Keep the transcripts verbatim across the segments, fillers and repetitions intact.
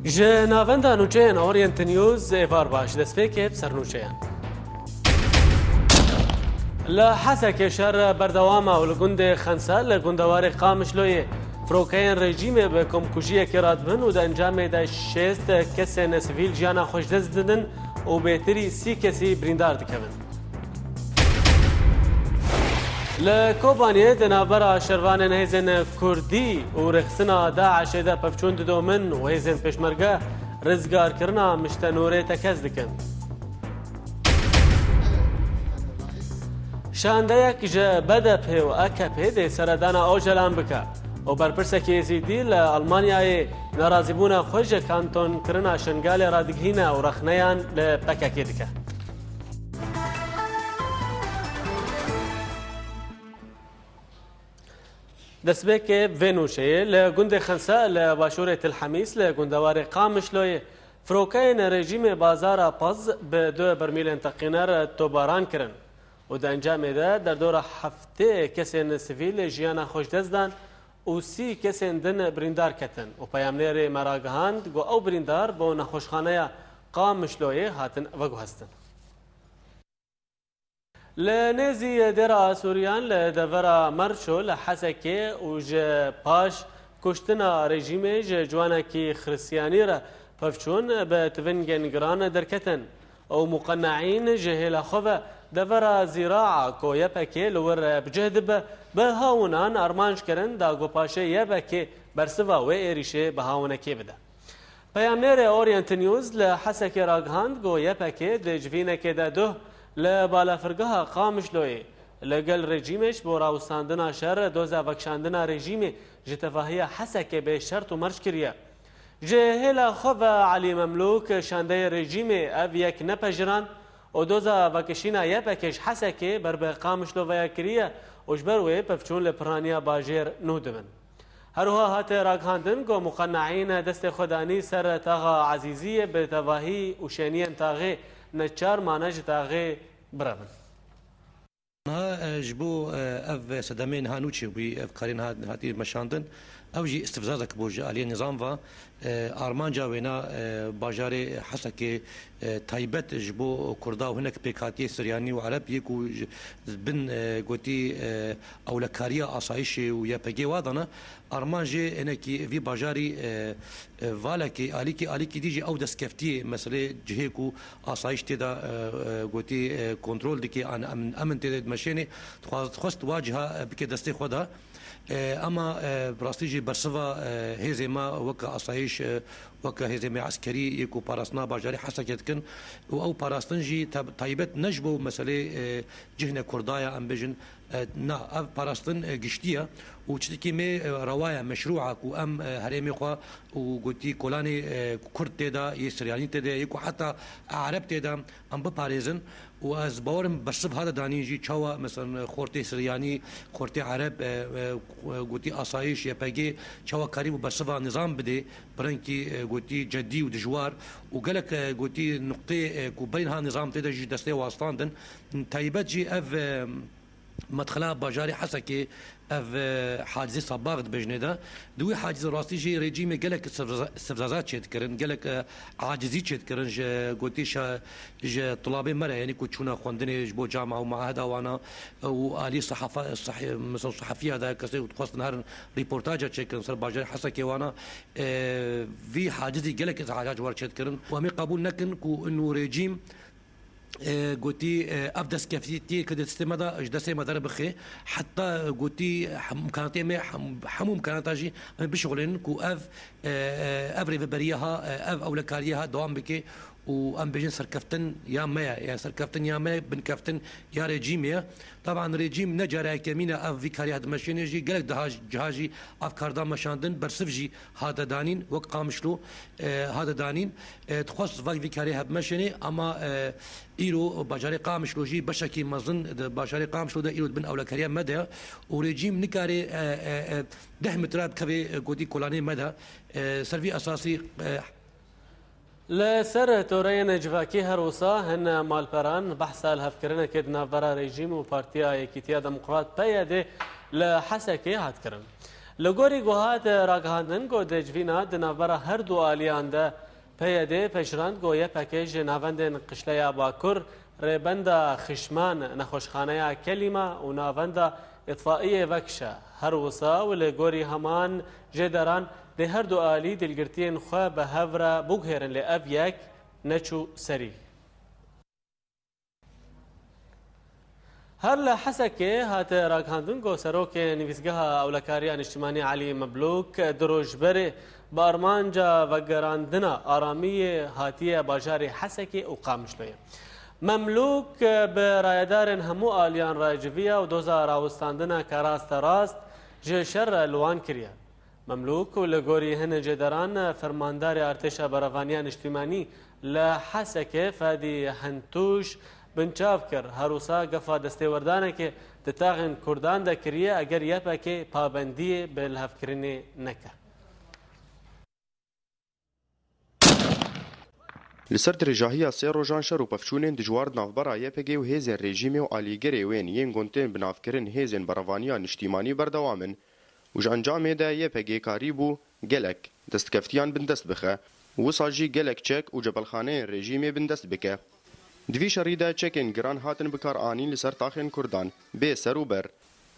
Ji navenda nûçeyên Orient News, êvar baş. Destpêkê bi sernûçeyan. Li Hesekê şer berdewam e û li gundê Xense li gundewarê Qamişloyê firokeyên rejîmê bi komkujiyekê radibin û di encamê de şêst kesên sivîl jiyana xwe ji dest didin û bêtirî sî kesî birîndar dikevin. Li Kobaniyê di navbera şervanên hêzên Kurdî û rêxistina DAIŞê de pevçûn didomin û hêzên pêşmerge rizgarkirina Mişte Nûrê tekez dikin. Şandeyek ji B D P û A K P dê seredana Ocalan bike û berpirsekî Êzîdî li Almanyayê nerazîbûna xwe ji kantonkirina Şengalê re digihîne û rexneyan li P K K dike. Destpêkê vê nûçeyê, li gundê Xense li başûrê Til Hemîs li gundewarê Qamişloyê firokeyên rejîmê bazara Paz bi du bermîlên teqîner tobaran kirin û di encamê de derdora heftê kesên sivîl jiyana xwe ji dest dan û sî kesên din birîndar ketin û peyamnêrê me ragihand ku ew birîndar bo nexweşxaneya Qamişloyê hatin veguhestin. Li nêzî dêra Asûriyan li devera Merço li Hesekê û ji paş kuştina rejîmê ji ciwanekî Xiristiyanî re pevçûn bi tivingên giran derketin û muqeneîn ji hêla xwe ve devera Zîraa ku Y P G li wir bi cih dibe, bi hawnan armanc kirin da ku paşê Y P G bersiva wê êrîşê bi hawinekê bide. Peyamnêrê Orient News li Hesekê ragihand ku Y P G di civînekê de duh li balafirgeha Qamişloyê li gel rejîmê ji bo rawestandina şer doza vekişandina rejîmê ji tevahiya Hesekê bê şert û merc kiriye. Ji hêla xwe ve Elî Memlûk şandeyê rejîmê ev yek nepejirand û doza vekişîna Y P G ji Hesekê ber bi Qamişlo veya kiriye û ji ber wê pevçûn li piraniya bajêr nû dibin. Her wiha hate ragihandin ku muqeneîn destê xwe danî ser taxa Ezîziyê bi tevahî û şêniyên taxê neçar mane ji taxê birevin. Niha, e, ji bo, e, ev sedemê niha nûçe bûyî, ev karê niha hatî meşandin, ew jî îstifzazek bû ji aliyê nîzam ve. E, armanca wêna, e, bajarê Hesekê, e, taybet ji bo Kurda û hinek pêkhatiyê Siryanî û Ereb yê ku ji bin, e, gotî, e, ewlekariya asayişê û Y P G wa dane, armanc jê hinekî vî bajarî, e, e, valekî alîkî, alîkî dî jî ew destkeftiyê meselê cihê ku asayîş tê de, e, e, gotî, e, kontrol dikê, an emin, emin tê de dimeşênê, dixwaz-, dixwest wa ciha, e, bike destê xwe de. E, ema, e, bi rastî jî bersiva, e, hêzê me weke asayîş, e, weke hêzê me eskerî yê ku parastina bajarê Hesekê dikin û ew parastin jî tab-, taybet ne ji bo meselê, e, cihne Kurda ya, em bêjin, e, na, ev parastin, e, giştî ye û çitikî mê, e, rewa ye, meşrû e ku em, e, herêmê xwe û gotî kolanê, e, Kurd tê de, yê Siryanî tê de, yê ku heta Ereb tê de, em biparêzin û ez bawer im bersiv hate danîn jî çawa, mesela, xortê Siryanî, xortê Ereb, e, e, gotî asayîş, Y P G, çawa karîbû bersiva nizam bidê, bi rengkî, e, gotî cedî û dijwar û gelek, e, gotî nuqtê, e, ku berî niha nizam tê de jî destê wastandin. Taybet jî ev, e, medxila bajarê Hesekê, ev, e, hacizê Sabax dibêjinê de. Di wî hacizê rastî jî rejîmê gelek sivza-, sivzaza çêdikirin, gelek, e, acizî çêdikirin ji gotî şa-, ji tulabê me re, yanî ku çûna xwendinê ji bo cama û muaheda wana, e, û alî sehafa-, sehi-, mesela sehafiya de kesê ku dixwestin herin rîportaja çêkirin ser bajarê Hesekê wana, e, vî hacizî gelek îzhaca ji wan re çêdikirin û em ê qebûl nekin ku ino rejîm e, gotî, e, ev destkeftiyê ku di destê me de, ji destê me derbixe, heta, e, gotî, hem-, imkanatê me, hem-, hemû imkanata jî em bişixulênin ku ev, e, e, ev rêveberiya ha, e, ev ewlekariya ha dewam bike û em bêjin serkeftin ya me ye, yani serkeftin ya me, binkeftin ya rejîmê ye. Taban rejîm ne cara yekemîn e ev vî karî hate meşênê jî, gelek daha j-, ciha jî ev kar da meşandin, bersiv jî hate danîn, wek Qamişlo, e, hate danîn. E, dixwest vak vî karê hate meşênê, ama, e, îro bajarê Qamişlo jî beşekî mezin di bajarê Qamişlo de îro di bin ewlekariya me de ye û rejîm nikare, e, e, e, deh metre bikeve, e, gotî kolanê me de. E, ser vî esasî, e, Li ser toreyên civakî her wisa hin malperan behsa lihevkirinekê di navbera rejîm û Partiya Yekîtiya Demokrat, P Y D, li Hesekê hat kirin. Li gorî ku hat ragihandin ku di civîna di navbera her du aliyan de P Y D pejirand ku Y P G ji navendên Qişleya Bakur, rêbenda Xişman, nexweşxaneya Kelîma û navenda îtfaiyê vekişe. Her wisa û li gorî heman jêderan dê her du alî dilgirtiyên xwe bi hev re biguhêrin lê ev yek neçû serî. Her li Hesekê hate ragihandin ku Serokê Nivîsgeha Ewlekariya Niştimanî Elî Memlûk du roj berê bi armanca vegerandina aramiyê hatiye bajarê Hesekê û Qamişloyê. Memlûk bi rayedarên hemû aliyan re civiya û doza rawestandina ke rasterast ji şer re li wan kiriye. Memlûk û li gorî hin jêderan fermandarê Artêşa Berevaniya Niştimanî li Hesekê Fedî Hentûş binçav kir. Her wisa gefa destêwerdanekê di taxên Kurdan de kiriye eger Y P G pabendiyê bi lihevkirinê neke. Li ser dirêjahiya sê rojan şer û pevçûnên dijwar di navbera Y P G û hêzên rejîmê û alîgirê wên yên gotên binavkirin hêzên berevaniya niştîmanî berdewam in û ji encamê de Y P G karîbû gelek destkeftiyan bindest bixe û wisa jî gelek çek û cepelxaneyên rejîmê bindest bike. Di vî şerî de çekên giran hatin bikaranîn li ser taxên Kurdan bê ser û ber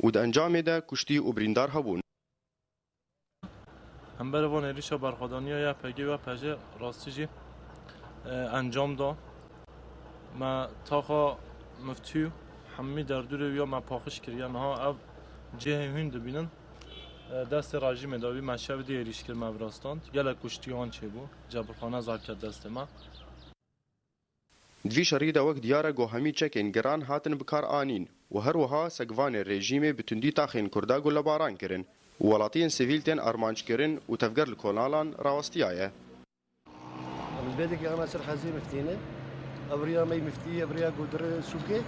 û di encamê de kuştî û birîndar hebûn. Hemberî van êrîşa berxwedaniya Y P G û Y P G rastî jî, e, encam da. Me taxa miftî û hemî derdûrê wî ya me paqij kiriye. Niha ev cihê hûn dibînin. E, destê rejîmê de bî, me şev dî êrîş kir, me virastand. Gelek kuştiyan çêbû. Cebrxane zar ket destê me. Di vî şerî de wek diyar e ku hemî çekên giran hatin bikaranîn û her wiha segvanê rejîmê bi tundî taxên Kurda gulebaran kirin û welatiyên sivîl tên armanc kirin û tevger li kolanan rawestiyaye. Em li bêdekê ana ser hezê miftî ne. Ev riya me yê miftî, ev riya ku di rê sûkê.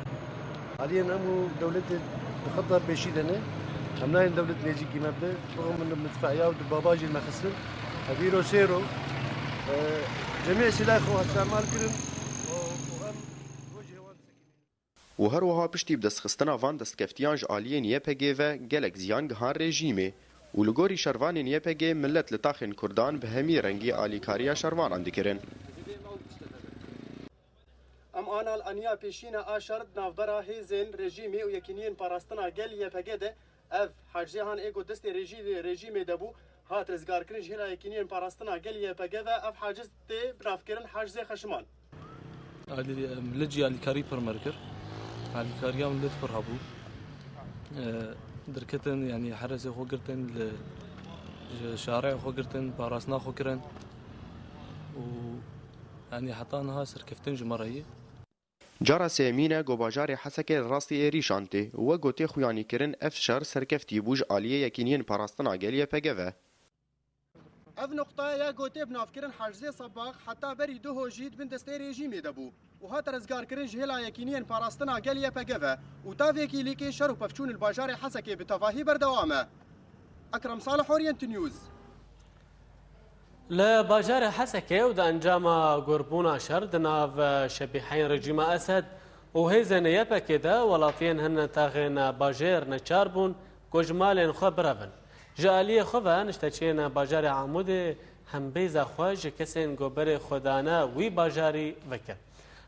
Aliyên em û dewletê di xeta pêşî de ne. Em nayên dewlet nêzîkî me bibe. Bixwe min li midfeya û di baba jî me xistin. Ev îro sêr o. E, cemê silahê xwe îstemal kirin. Û, û em rojê wan disekinînin. Û her wiha piştî bi destxistina van destkeftiyan ji aliyên Y P G ve gelek ziyan gihan rejîmê. Û li gorî şervanên Y P G millet li taxên Kurdan bi hemî rengî alîkariya şervanan dikirin. Em ana li aniya pêşîna a şer di navbera hêzên rejîmê û Yekîniyên Parastina Gel Y P G de, ev hacizê han ê ku destê rejî-, rejîmê de bû, hat rizgarkirin ji hêla Yekîniyên Parastina Gel Y P G ve, ev haciz tê binavkirin hacizê xeşiman. Alî-, em, li cî alîkarî pir mir kir. Alîkariya millet pir hebû. E, derketin, yanî heresê xwe girtin, li, ji şarê xwe girtin, parastina xwe kirin. Û, yanî heta niha serkeftin ji me re ye. Cara sêyemîn e ku bajarê Hesekê li rastî êrîşan tê. Wek ku tê xuyanîkirin, ev şer serkeftî bû ji aliyê Yekîniyên Parastina Gel Y P G ve. Ev nuqta ya ku tê binavkirin hacizê Sebax heta berî duho jî di bin destê rejîmê de bû û hate rizgarkirin ji hêla Yekîniyên Parastina Gel Y P G ve û ta vê kêlîkê şer û pevçûn li bajarê Hesekê bi tevahî berdewam e. Ekrem Salih, Orient News. Li bajarê Hesekê û di encama gurbûna şer di nav şebîheyên rejîma Esed û hêzên Y P G de welatiyên hin taxên bajêr neçar bûn ku ji malên xwe birevin. Ji aliyê xwe ve nişteçiyên bajarê Amûdê hembêza xwe ji kesên ku berê xwe dane wî bajarî vekir.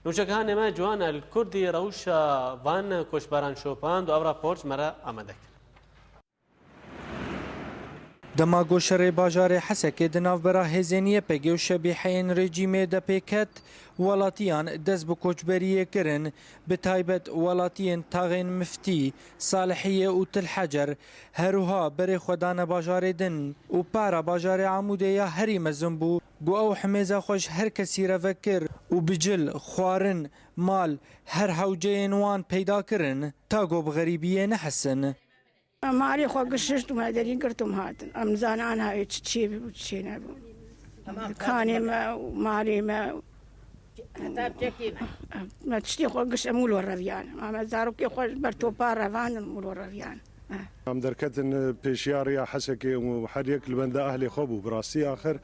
Nûçegihanê me Ciwan El Kurdî rewşa van koçberan şopand û ev rapor ji me re amade kir. Dema ku şerê bajarê Hesekê di navbera hêzên Y P G û şebîheyên rejîmê de pêk ket, welatiyan dest bi koçberiyê kirin, bi taybet welatiyên taxên Miftî, Salihiyê û Til Hecer, her wiha berê xwe dane bajarê din û para bajarê Amûdê ya herî mezin bû, ku ew himêza xwe ji her kesî re vekir û bi cil, xwarin, mal, her hewceyên wan peyda kirin, ta ku bi xerîbiyê nehesin. Malê xwe gişt û me derî girt û me hatin. Em nizanin anha wê çi çê bû, çi çê nebû. Kanê me û malê me. Heta çekê me. Me tiştê xwe gişt, em wilo reviyan. Em zarokê xwe ji ber topa revandin, wilo reviyan. Em derketin pêşiya riya Hesekê û her yek li benda ehlê xwe bû. Bi rastî axir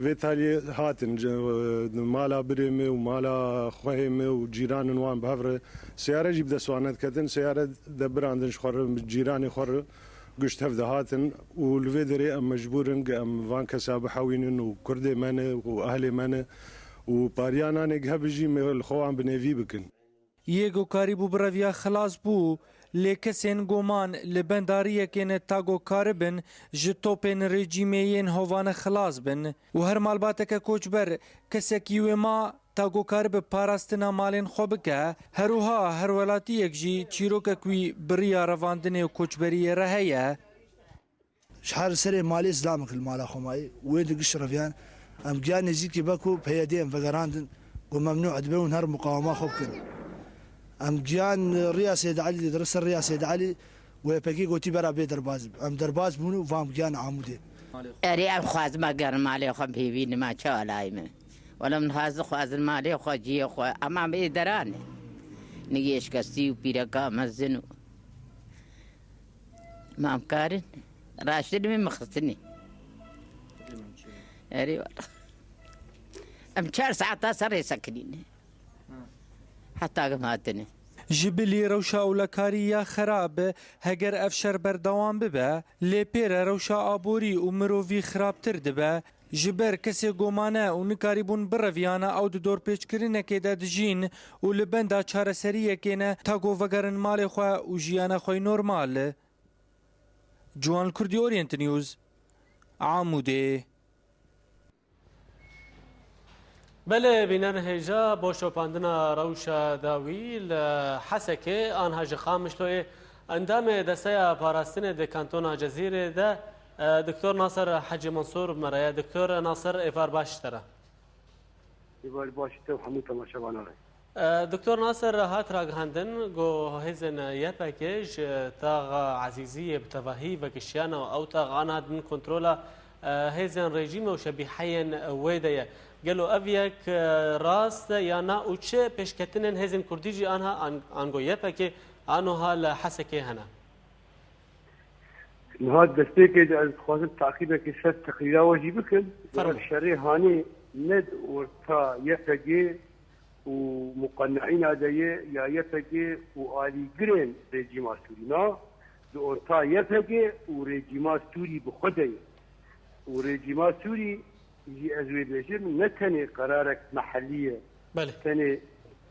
Vê taliyê hatin, mala birê me û mala xwehê me û cîranên wan bi hev re seyare jî bi dest wan nediketin. Seyare de birandin ji xwe re, bi cîranê xwe re Gişt hev dihatin û li vê derê em mecbûr in ge em van kesa bihewînin û kurdê me ne û ehlê me ne û pariya nanê ge hebin jî me li xwe wan bi nêvî bikin. Yê ku karîbû bi reviya xilas bû, lê kesên ku man li benda riyekê ne ta ku karibin ji topên rejîmê yên hovane xilas bin û her malbateke koçber kesekî wê ma ta ku karibe parastina malên xwe bike, her wiha her welatiyek jî çîrokek wî bi riya revandinê û koçberiyê re heye. Ji her serê malê zilamik li mala xwe mayî. Wê di giş reviyan em giyan nêzîkî be ku P Y D'ê em vegerandin ku memnû dibe hûn her muqawema xwe bikin. Em giyan riya Sêd Elî, di ser riya Sêd Elî, YPG gotî bera bê derbas bibin. Em derbas bûn û van giyan Amûdê. Erê, em xwazin me gerin malê xwe bihêvînin, me çi alayî me. Wela min xwazin, xwazin malê xwe, ciyê xwe, ema me ê deranê. Nigê şikestî û pîreka mezin û Mam karin. Raştin min mixistinî. Erê wala. Em çar saeta ser rê sekinîne. Heta em hatine. Ji bilî rewşa ewlekarî ya xerab, heger ev şer berdewam bibe, lê pê re rewşa aborî û mirovî xirabtir dibe. Ji ber kesê ku mane û nikarîbûn bireviyane, ew di dorpêçkirinekê de dijîn û li benda çareseriyekê ne ta ku vegerin malê xwe û jiyana xwe yê normal. Ciwan Kurdî, Orient News, Amûdê. Belê, bînerên hêja, bo şopandina rewşa dawî li Hesekê, anha ji Qamişloyê, endamê Desteya Parastinê di kantona Cezîrê de, e, Doktor Nasir Hecî Mansûr bi me re ye. Doktor Nasir, êvar baş ji te re. Êvar baş ji te û hemû temaşevana re. E, Doktor Nasir, hat ragihandin ku hêzên Y P G ji taxa Ezîziyê bi tevahî vegişiyane û ew tax anha di bin kontrola, e, hêzên rejîmê û şebîheyên wê de ye. Gelo ev yek, e, rast e ya na û çi pêşketinên hêzên Kurdî jî anha an-, ango Y P G anoha li Hesekê hene? Niha destpêkê de ez dixwazim teqîbekê ser teqrîra we jî bikim. Fermo. Ev şerê hanê ne di orta Y P G û muqeneîna de ye ya Y P G û alîgirên rejîma Sûrî. Na, di orta Y P G û rejîma Sûrî bi xwe de ye. Û rejîma Sûrî jî, ez wê bêjim, ne tenê qerarek mehellî ye. Belê. Tenê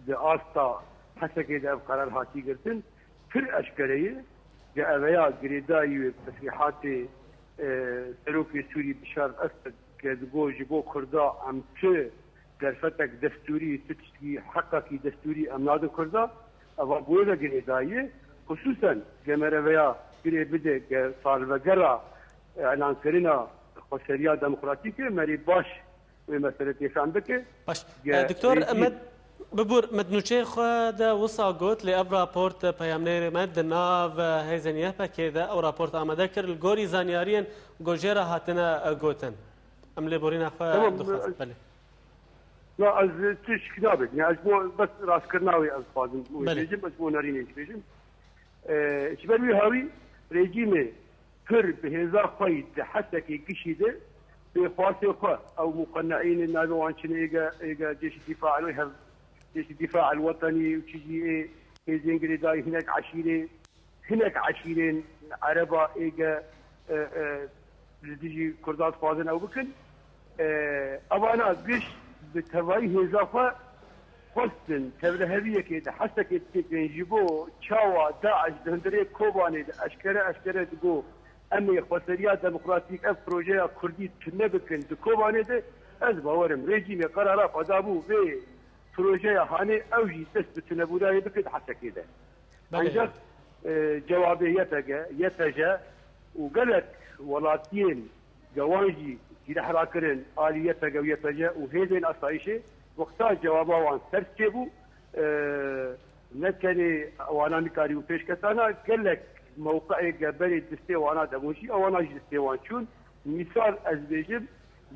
di asta Hesekê de ev qerar hatî girtin, pir eşkere ye. Ge eveya girêdayî wê bi tesrîhatê, e, Serokê Sûrî Bişar Esed, ke digo ji bo Kurda em tu derfetek destûrî, tu tiştkî heqekî destûrî em nadin Kurda, eva bi wê ve girêdayî ye. Xisûsen ge me re veya girê bide, ge salvegera, e, elankirina xweseriya demokratîk e, me rê baş wê mesele têşan bike. Baş. Ge E, Doktor, rêkî me, bibûr, me di nûçeyê xwe de wisa got, lê ev raport, e, peyamnêrê me di nav, e, hêzên Y P G de ew raport amade kir, li gorî zanyariyên ku jê re hatine, e, gotin. Em lêborîna xwe Tamam, dixwazin, e, belê. Na, ez tişk nabêjim. Ya, ez bo bes rastkirina wê ez dixwazim wê Belê. bêjim, ez bo nerînê jî bêjim. E, ji ber wî hawî rejîmê pir bi hêza xwe yî di Hesekê gişî de pêxwasê xwe, ew muqeneîn ê navê wan çi ne, êge, êge Cêşî Dîfa el, hev, Cêşî Dîfa el Wetenî û çi jî ê hêzên girêdayî hinek eşîrê, hinek eşîrên Ereba êge, e, e, li dijî Kurdan dixwazin ew bikin. E, evana giş bi tevayî hêza xwe xwestin tevliheviyekê di Hesekê dikevin ji bo çawa DAIŞ di hundirê Kobanê de eşkere eşkere digo, em ê xweseriya demokratîk, ev projeya Kurdî tune bikin di Kobanê de, ez bawer im rejîmê qerara xwe dabû vê projeya hanê ew jî dest bi tunebûnayê bike di Hesekê de. Belê. Ancak, e, cewabê Y P G, Y P J û gelek welatiyên ge wan jî cîreh rakirin alî Y P G û Y P J û hêzên asayişê, wexta cewaba wan ters çêbû, e, ne tenê wana nikarî û pêşketana, gelek mewqeyê ge berê distê wana de bûn jî, ewana jî distê wan çûn. Mîsal ez bêjim,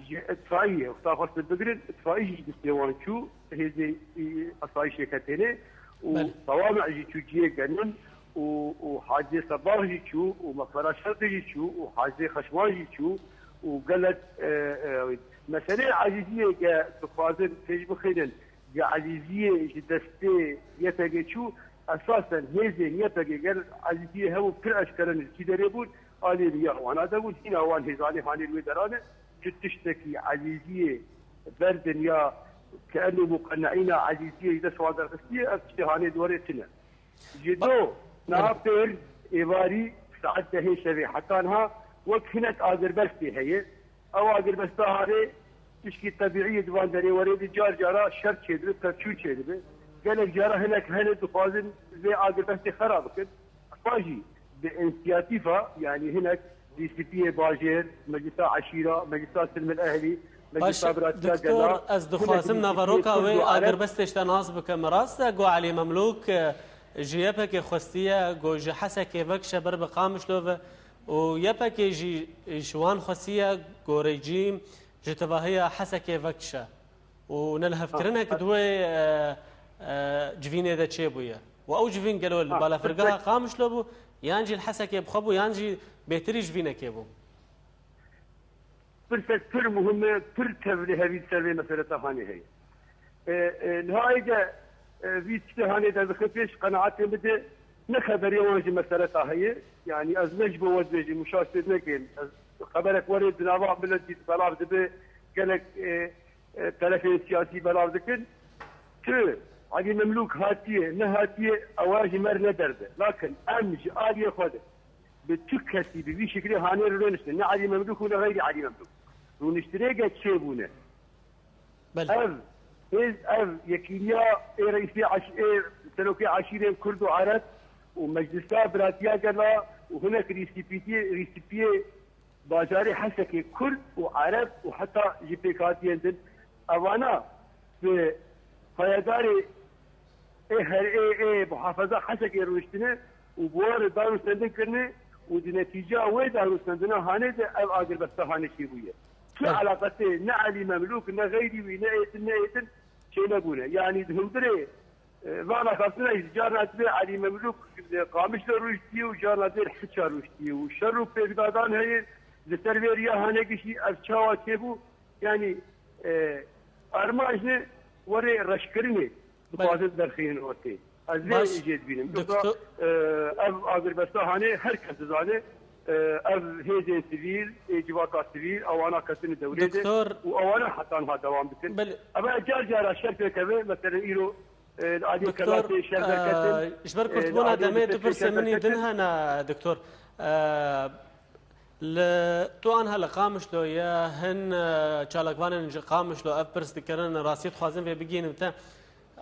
ji îtfaiyê, wexta xwestin bigirin, îtfaiyê jî distê wan çû, hêzê, e, asayişê ketêne û Belê. Tewame jî çû cihê genim û, û Hacê Sebah jî çû û Mexfera Şerqê jî çû û Hacê Xeşman jî çû û gelek, e, e, meseleyê Ezîziyê ge dixwazin pêş bixînin, ge Ezîziyê ji destê Y P G çû, esasen hêzên Y P G ger Ezîziyê hebû pir eşkere nirkî derê bûn, Alî riya wana de bûn, hîna wan hêzanê hanê li wê dera ne. Çi tiştekî ezîziyê berdin ya ke enû muqeneîna ezîziyê ji dest wan derxistiye, ev tiştê hanê di werê tune. Ji do niha pêr êvarî saet dehê şevê heta niha wek hinek agirbestê heye. Ew agirbesta hanê tişkî tebîî ye di van derê werê de, car cara şer çêdibe, pevçûn çêdibe. Gelek cara hinek hene dixwazin vê agirbestê xera bikin. Efa jî bi însiyatîfa, yanî hinek D C P'yê bajêr, Meclisa Eşîra, Meclisa Silmil Ehlî, Baş, Meclisa Biratiya Gela, Doktor, ez dixwazim naveroka wê agirbestê ji te nas bikim. Rast e ku Elî Memlûk, e, ji Y P G xwestiye ku ji Hesekê vekişe ber bi Qamişlo ve û Y P G jî ji wan xwestiye ku rejîm ji tevahiya Hesekê vekişe. Û nelihevkirinek di wê, e, e, civînê de çêbûye. Û ew civîn gelo li balafirgeha Qamişlo bû, yan jî li Hesekê bi xwe bû, yan jî bêtirî ji vînekê bû? Pirsek pir muhim e, pir tevlihevî li ser vê meseleta hanê heye. E, e, niha êge, e, vî tiştê hanê derdixin pêş, qenaetê min de ne xeberê wan ji meseleta heye. Yanî ez ne ji bo we dibêjim û şaş tê nekin. Ez xeberek werê di nava miletî belav dibe, gelek, e, e, terefên siyasî belav dikin. Tu Elî Memlûk hatiye, nehatiye, ewa ji me re ne derde. Lakin em ji aliyê xwe de bi tu kesî bi vî şiklê hanê rûniştin. Ne Elî Memlûk û ne xeyrî Elî Memlûk. Rûniştinêke çêbûne. Belê. Ev hêz, ev yekîniya ê reîsê eş-, ê serokê eşîrên Kurd û Ereb û Meclisa Biratiya Gela û hinek rîsîpîtiyê, rîsîpiyê bajarê Hesekê Kurd û Ereb û heta ji pêkhatiyên din, evana bi payedarê ê her ê, ê muhafaza Hesekê rûniştine û bi wan re danûstendin kirine û di netîceya wê danûstendina hanê de ev agirbesta hanê çêbûye. Tu elaqetê ne Elî Memlûk, ne xeyrî wî, ne êdin, ne êdin çênebûne. Yanî di hundirê, e, vana xastina jî carna divê Elî Memlûk li Qamişlo rûniştiye û carna divê li Hiça rûniştiye û şer û pêkdadan heye. Li ser vê riya hanê gişî ev çawa çêbû? Yanî, e, armanc ne werê reşkirinê dixwazin derxînin ortê. Ez vê jê dibînim. Doktor, e, ev agirbesta hanê her kes dizane, e, ev hêzên sivîl, ê civaka sivîl, ewana ketine dewrê de û ewana heta niha dewam dikin. Belê. Eva car cara şer pêkeve, mesela îro, e, li aliyê Kelatê şer derketin. Ji ber kurtbûna demê du pirsê min î din hene, doktor. E, Li, tu anha li Qamişlo ye, hin, e, çalakvanên ji Qamişlo ev pirs dikirin, rastî dixwazin vê bigihînim te.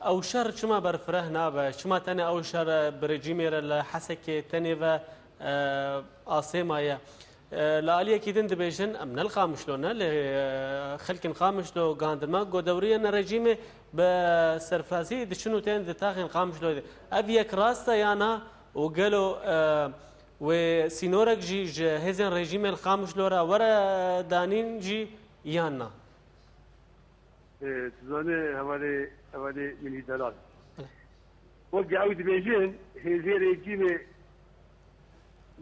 Ew şer çima berfireh nabe? Çima tenê ew şer, e, bi rejîmê re li Hesekê tenê ve, e, asê maye? E, li aliyekî din dibêjin, em ne li Qamişlo ne, lê, e, xelkên Qamişlo, gandin me, ku dewriyên rejîmê bi serfirazî diçin û tên di taxên Qamişloyê de. Ev yek rast e ya na? Û gelo, e, Wê sînorek jî ji hêzên rejîmê li Qamişlo re were danîn jî yan na? E, tu zanî hevalê, hevalê min î delal. Belê. Wek ew dibêjin, hêzê rejîmê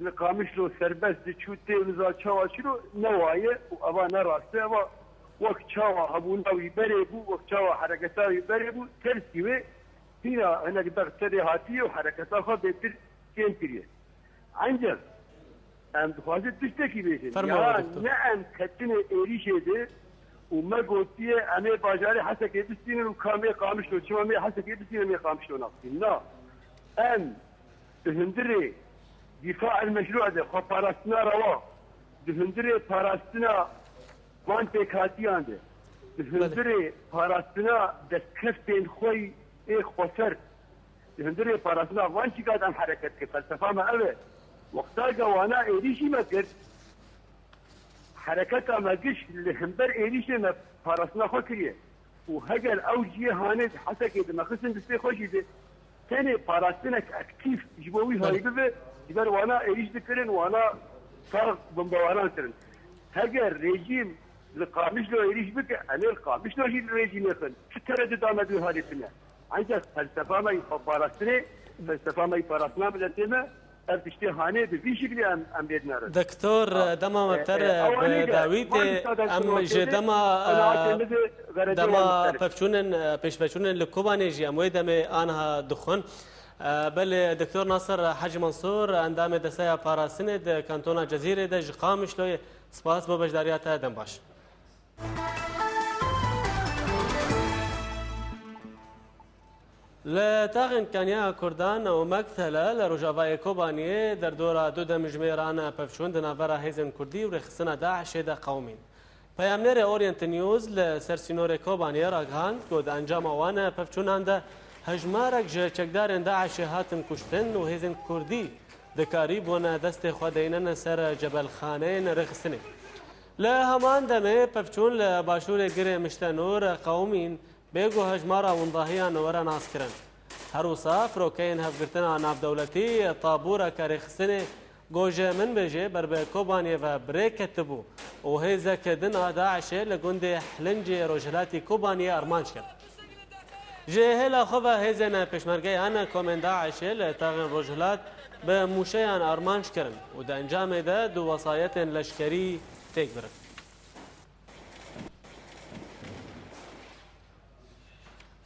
li Qamişlo serbest diçû tê niza çawa çiro ne waye û eva ne rast e. Eva wek çawa hebûna wî berê bû, wek çawa hereketa wî berê bû, tersî wê hîna hinek berx tenê hatiye û hereketa xwe bêtir kêm kiriye. Enceq em dixwazin tiştekî bêjin. Ferma, ya doktor. Ne em ketine êrîşê de û me gotiye em ê bajarê Hesekê bistînin û ka em ê Qamişlo, çima em ê Hesekê bistînin, em ê Qamişlo nabistînin. Na. Em di hundirê dîfa el meşrû de, xwe parastina rewa, di hundirê parastina van pêkhatiyan de, di Belê. hundirê parastina destkeftên xwe yê xweser, di hundirê parastina van çîka de em hereket kir. Felsefa me ev e. Wexta ke wana êrîşî me kir, hereketa me giş li hember êrîşê me parastina xwe kiriye. Û heger ew cihê hanê di Hesekê dimexistin destê xwe jî de, tenê parastinek aktîf ji bo wî Belê. hayî bibe, ji ber wana êrîş dikirin, wana sax bombebaran kirin. Heger rejîm li Qamişlo êrîş bike, em ê li Qamişlo jî li rejîmê xin. Çi teredida me di wî halê tune? Ancak felsefa me yî xweparastinê, felsefa me yî parastina miletê me, ev tiştê hanê bi vî şiklî em, em lê dinerin. Doktor, Ha. dema me E, ter e, ewanî bi de, dawî van tê, tişta de em ji şirokê de, dema, qenaatê e, min de, xerecê dema wan muxtelif. pevçûnên, e, pêşveçûnên li Kobanê jî em wê demê anha dixwin. Belê, Doktor Nasir Hecî Mansûr, endamê Desteya Parastinê di Kantona Cezîrê de ji Qamişloyê, spas bo beşdariya te, dem baş. Li taxên Kaniya Kurdan û Mektele li rojavayê Kobaniyê derdora du demjimêran pevçûn di navbera hêzên Kurdî û rêxistina DAIŞê de qewimîn. Peyamnêrê Orient News li ser sînorê Kobaniyê ragihand ku di encama wan pevçûnan de hejmarek ji çekdarên DAIŞê hatin kuştin û hêzên Kurdî dikarîbûn destê xwe deynin ser cebelxaneyên rêxistinê. Li heman demê pevçûn li başûrê Girê Miştenûr qewimîn, bê ku hejmara windahiyan were naskirin. Her wisa firokeyên hevgirtina navdewletî tabûreke rêxistinê ku ji Minbicê ber bi Kobaniyê ve bi rê ketibû û hêzek din a DAIŞê li gundê Hlincê rojhilatî Kobaniyê armanc kir. Ji hêla xwe ve hêzên pêşmergeyan komên DAIŞê li taxên rojhilat bi mûşeyan armanc kirin û di encamê de du wesayetên leşkerî têk birin.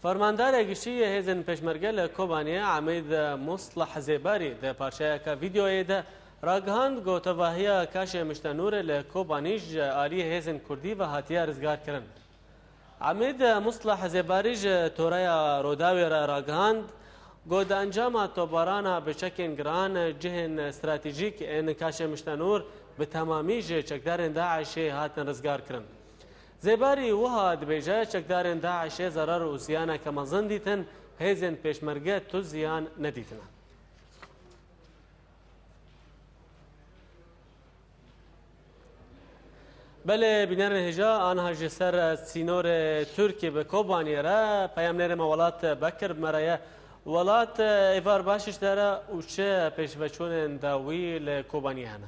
Fermandarê giştî yê hêzên pêşmerge li Kobaniyê Emîd Muslih Zêbarî di parçeyeke vîdeoyê de ragihand ku tevahiya Kaşê Miştenûrê li Kobanî ji aliyê hêzên Kurdî ve hatiye rizgarkirin. Emîd Muslih Zêbarî ji Toreya Rûdawê re ragihand, ku di encama topbarana bi çekên giran cihên stratejîk ên Kaşê Miştenûr bi temamî ji çekdarên DAIŞê hatin rizgarkirin. Zêbarî wiha dibêje, çekdarên DAIŞê zerar û ziyaneke mezin dîtin, hêzên pêşmerge tu ziyan nedîtine. Belê, bînerên hêja, aniha ji ser sînorê Tirkiyê bi Kobaniyê re peyamnêrê me Welat Bekir bi me re ye. Welat, êvar baş ji te re û çi pêşveçûnên dawî li Kobaniyê hene?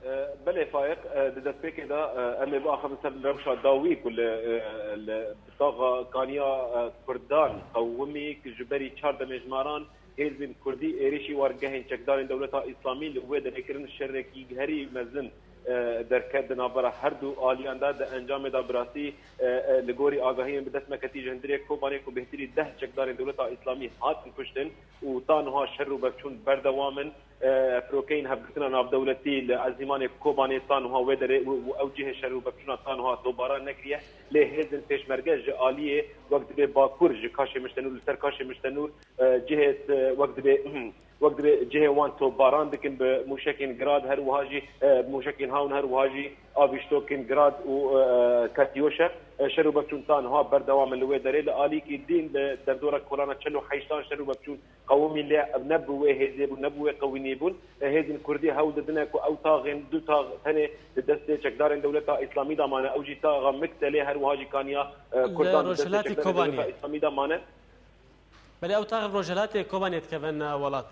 E, belê Fayiq, e, di destpêkê de, e, em ê biaxivin ser rewşa dawî ku li, e, li taxa Kaniya, e, Kurdan qewimî, ku ji berî çar demê ji maran hêzên Kurdî êrişî wargehên çekdarên Dewleta Îslamî li wê derê kirin, şerekî herî mezin, e, derket di navbera her du aliyan de. Di encamê de bi rastî, e, e, li gorî agahiyên bi dest me ketî ji hundirê Kobanê ku bêhtirî deh çekdarên Dewleta Îslamî hatin kuştin û ta niha şer û pevçûn berdewam in. E, firokeyên hevgirtina navdewletî li ezîmanê Kobanê ta niha wê derê û, û ew cihê şer û pevçûna ta niha topbaran nekiriye. Lê hêzên pêşmerge ji aliyê wek dibê Bakur ji Kaşê Miştenûr, li ser Kaşê Miştenûr, e, cihê, e, wek dibê, wek dibê cihê wan topbaran dikin bi mûşekên Grad, her wiha jî, e, mûşekên Hawn, her wiha jî avîştokên Grad û, e, Katyoşe. E, şer û pevçûn ta niha berdewam in li wê derê. Li alîkî din li derdora kolana çel û heştan şer û pevçûn qewimî, lê ev ne bi wê hêzê bûn, ne bi wê qewînî bûn. E, hêzên Kurdî hewl didine ku ew taxên, du tax tenê di destê çekdarên Dewleta Îslamî de mane. Ew jî taxa Miktelê, her wiha jî Kaniya, e, Kurdan di destê çekdarên Dewleta Îslamî de mane. Belê, ew tax rojhilatê Kobanê dikevin, e, Welat.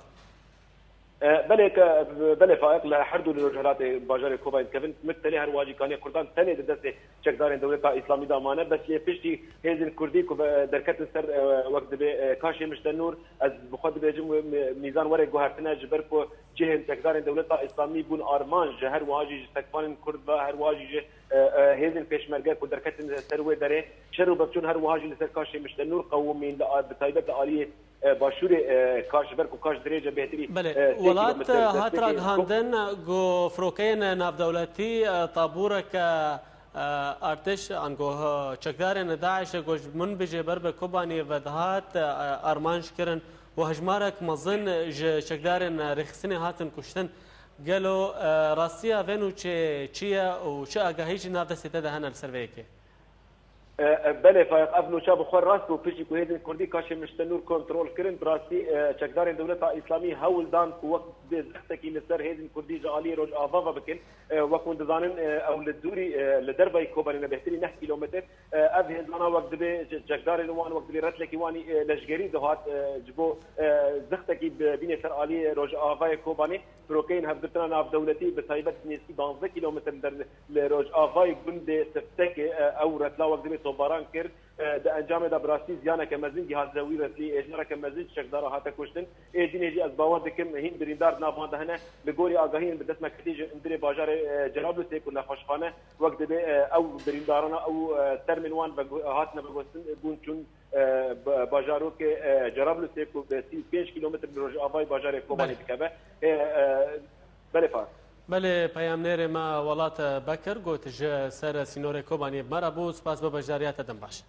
E, belê ke, belê Fayiq, li her du li rojhilatê bajarê Kobanê dikevin. Miktelê, her wiha jî Kaniya Kurdan tenê di destê çekdarên Dewleta Îslamî de mane. Bes lê piştî hêzên Kurdî ku ve-, derketin ser, e, wek dibê, e, Kaşê Miştenûr, ez bi xwe dibêjim wê mi-, mîzan were guhertine, ji ber ku cihên çekdarên Dewleta Îslamî bûn armanc, ji her wiha jî ji sekvanên Kurd ve, her wiha jî ji, e, e, hêzên pêşmerge ku derketin ser wê derê, şer û pevçûn her wiha jî li ser Kaşê Miştenûr qewimîn, li a-, bi taybet li aliyê e, başûrê, e, Kaş, ji ber ku Kaş dirêj e, bêhtirî, Belê, e, sê Welat, kîlometre e, hat ragihandin ku firokeyên navdewletî, e, tabûreke, e, artêş, ango, e, çekdarên DAIŞê ku ji Minbicê ber bi Kobaniyê ve dihat, e, armanc kirin û hejmarek mezin ji çekdarên rêxistinê hatin kuştin. Gelo, e, rastiya vê nûçê çi ye û çi agahî jî nav destê te de hene li ser vê yekê? E, e, belê Fayiq, ev nûça bi xwe rast bû. Piştî ku hêzên Kurdî Kaşê Miştenûr kontrol kirin, bi rastî, e, çekdarên Dewleta Îslamî hewl dan ku wek dibê zextekî li ser hêzên Kurdî ji aliyê Rojava ve bikin. E, wek hûn dizanin, e, ew li dûrî, e, li dervayî Kobanê ne, bêhtirî neh kîlometr. E, ev hêzana wek dibê çe-, çekdarên wan, wek dibê retlekî wan î, e, leşgerî dihat, e, ji bo, e, zextekî bi-, bînê ser aliyê Rojavayê Kobanê. Firokeyên hevgirtina navdewletî bi taybet nêzîkî duwazdeh kîlometr li der, li rojavayê gundê Siftekê, e, ew retla wek dibê topbaran kir. E, di encamê de bi rastî ziyaneke mezin gihatine wî rêzî, êjareke mezin çekdara hate kuştin. Êdî nêdî ez bawer dikim hîn birîndar di nav wan de hene. Li gorî agahiyên bi dest me ketî ji hundirê bajarê, e, Cerablusê ku nexweşxane wek dibê, e, ew birîndarana ew, e, termên wan vegu-, hatine veguhestin bûn çûn, e, ba-, bajarokê, e, Cerablusê ku bi sî û pênc kîlometr li rojavayê bajarê Kobanê Belê. dikeve. E, e, belê Fahad. Belê, peyamnêrê me Welat Bekir got ji ser sînorê Kobaniyê bi me re bû. Spas bo beşdariya te, dem baş.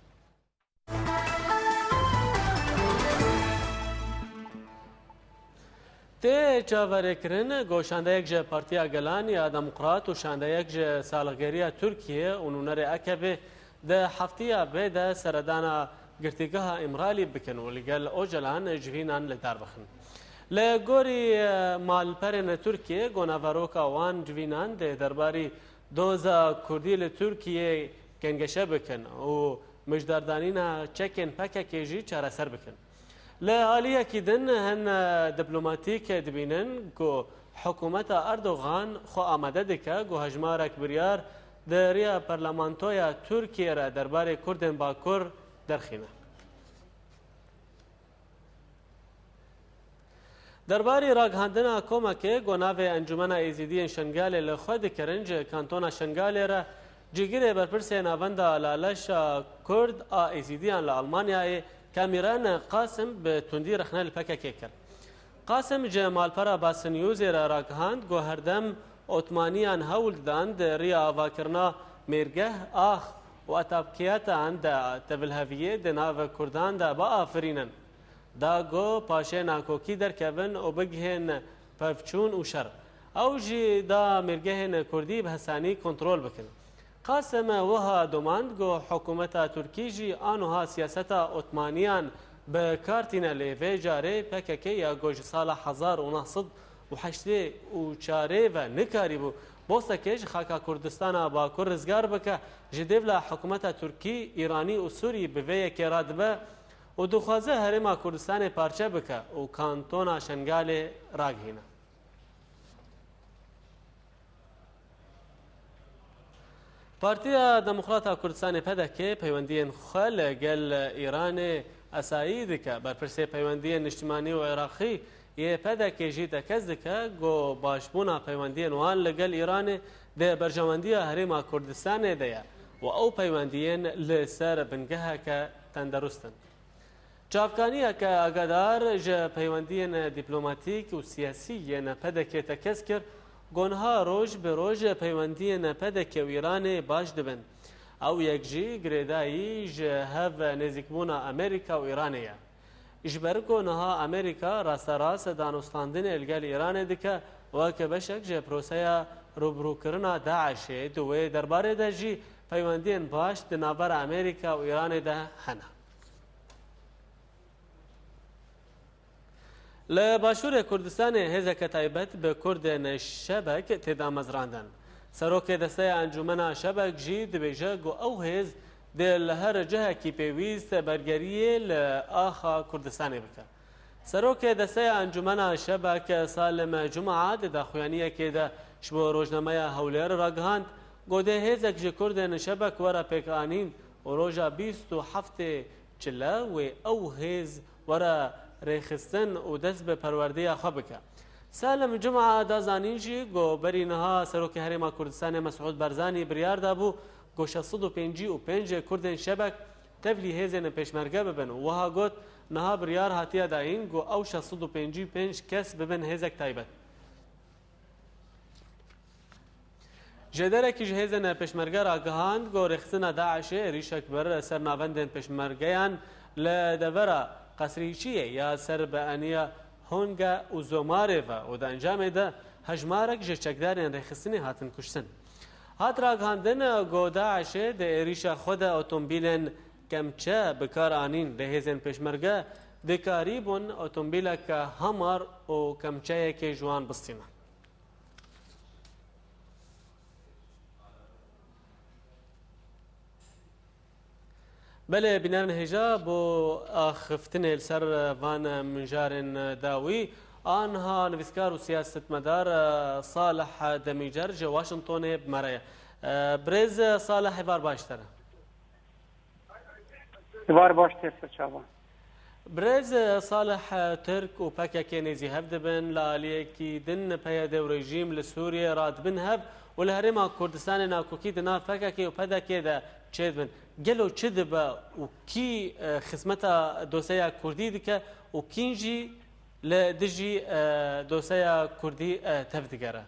Tê çaverêkirin ku şandeyek ji Partiya Gelan ya Demokrat û şandeyek ji salixgeriya Tirkiye û nûnerê A K P di heftiya vê de seredana girtîgeha Îmralî bikin û li gel Ocalan civînan li dar bixin. Li gorî, e, malperên Tirkiye, ku naveroka wan civînan dê derbarî doza Kurdî li Tirkiye gengeşe bikin û mijdardanîna çekên P K K jî çareser bikin. Li aliyekî din hin, e, diplomatîk dibînin ku hikûmeta Erdogan xwe amade dike ku hejmarek biryar di riya Parlamentoya Tirkiyê re derbarê Kurdên Bakur derxîne. Derbarî ragihandina komekê ku navê Encûmena Êzîdiyên Şengalê li xwe dikirin, ji Kantona Şengalê re cîgirê berpirsê Navenda Laleşa Kurd a Êzîdiyan li Almanyayê Kamîren Qasim bi tundî rexne li P K K kir. Qasim ji malpera Basnewsê re ragihand ku herdem Otmaniyan hewl didan di riya avakirina mêrgeh, ax û etabkiyetan de tevilheviyê di nav Kurdan de biafirînin. Da ku paşê nakokî derkevin û bigihên pevçûn û şer. Ew jî da mêrgehên Kurdî bi hesanî kontrol bikin. Qasim wiha domand ku hikûmeta Tirkî jî a nuha siyaseta Otmaniyan bi kar tîne, lê vê carê P K K ya ku ji sala hezar û neh sed û heştê û çarê ve nikarîbû postekê ji xaka Kurdistana Bakur rizgar bike, ji dêvla hikûmeta Tirkî, Îranî û Sûrî bi vê yekê radibe û dixwaze Herêma Kurdistanê parçe bike û Kantona Şengalê ragihîne. Partiya Demokrata Kurdistanê P D K peywendiyên xwe li gel Îranê esayî dike. Berpirsê peywendiyên niştimanî û Iraqî yê P D K jî tekez dike ku başbûna peywendiyên wan li gel Îranê di berjewendiya Herêma Kurdistanê de ye û ew peywendiyên li ser bingeheke tenderust in. Çavkaniyeke agadar ji peywendiyên dîplomatîk û siyasî yên P D K tekez kir ku niha roj bi roj peywendiyên P D K û Îranê baş dibin. Ew yek jî girêdayî ji hev nêzîkbûna Amerîka û Îranê ye. Ji ber ku niha Amerîka rasterast danûstandinê li gel Îranê dike, wek beşek ji proseya rûbirûkirina DAIŞê, di wê derbarê de jî peywendiyên baş di navbera Amerîka û Îranê de hene. Li Başûrê Kurdistanê hêzeke taybet bi Kurdên Şebek tê damezrandin. Serokê Desteya Encûmena Şebek jî dibêje ku ew hêz dê li her cihekî pêwîst bergeriyê li axa Kurdistanê bike. Serokê Desteya Encûmena Şebek Salim Cuma di daxuyaniyekê de ji bo rojnameya Hewlêr ragihand, ku dê hêzek ji Kurdên Şebek were pêkanîn û roja bîst û heftê Çile wê ew hêz were rêxistin û dest bi perwerdeya xwe bike. Salim Cuma da zanîn jî ku berî niha Serokê Herêma Kurdistanê Mesûd Barzanî biryar dabû ku şeş sed û pêncî û pênc Kurdên Şebek tevlî hêzên pêşmerge bibin û wiha got, niha biryar hatiye dayîn ku ew şeş sed û pêncî û pênc kes bibin hêzek taybet. Jêderekî ji hêzên pêşmerge ragihand ku rêxistina DAIŞê êrîşek bir ser navendên pêşmergeyan li devera Qesrîçiyê ya ser bi eniya Honge û Zomarê ve û di encamê de hejmarek ji çekdarên rêxistinê hatin kuştin. Hat ragihandin ku DAIŞê di êrîşa xwe de otomobîlên kemçe bi kar anîn, lê hêzên pêşmerge dikarîbûn otomobîleke Hummer û kemçeyekê ji wan bistînin. Belê, bînerên hêja, bo axiftinê li ser van mijarên dawî, aniha nivîskar û siyasetmedar Salih Demîcer ji Washingtonê bi me re ye. Birêz Salih, êvar baş te re. Sivar baş, te ser çavan. Birêz Salih, Tirk û P K K nêzî hev dibin, li aliyekî din P Y D û rejîm li Sûriyê radibin hev û li Herêma Kurdistanê nakokî di nav P K K û P D K de çêdibin. Gelo çi dibe û kî, e, xizmeta doseya Kurdî dike û kîn jî li dijî, e, doseya Kurdî, e, tev digere?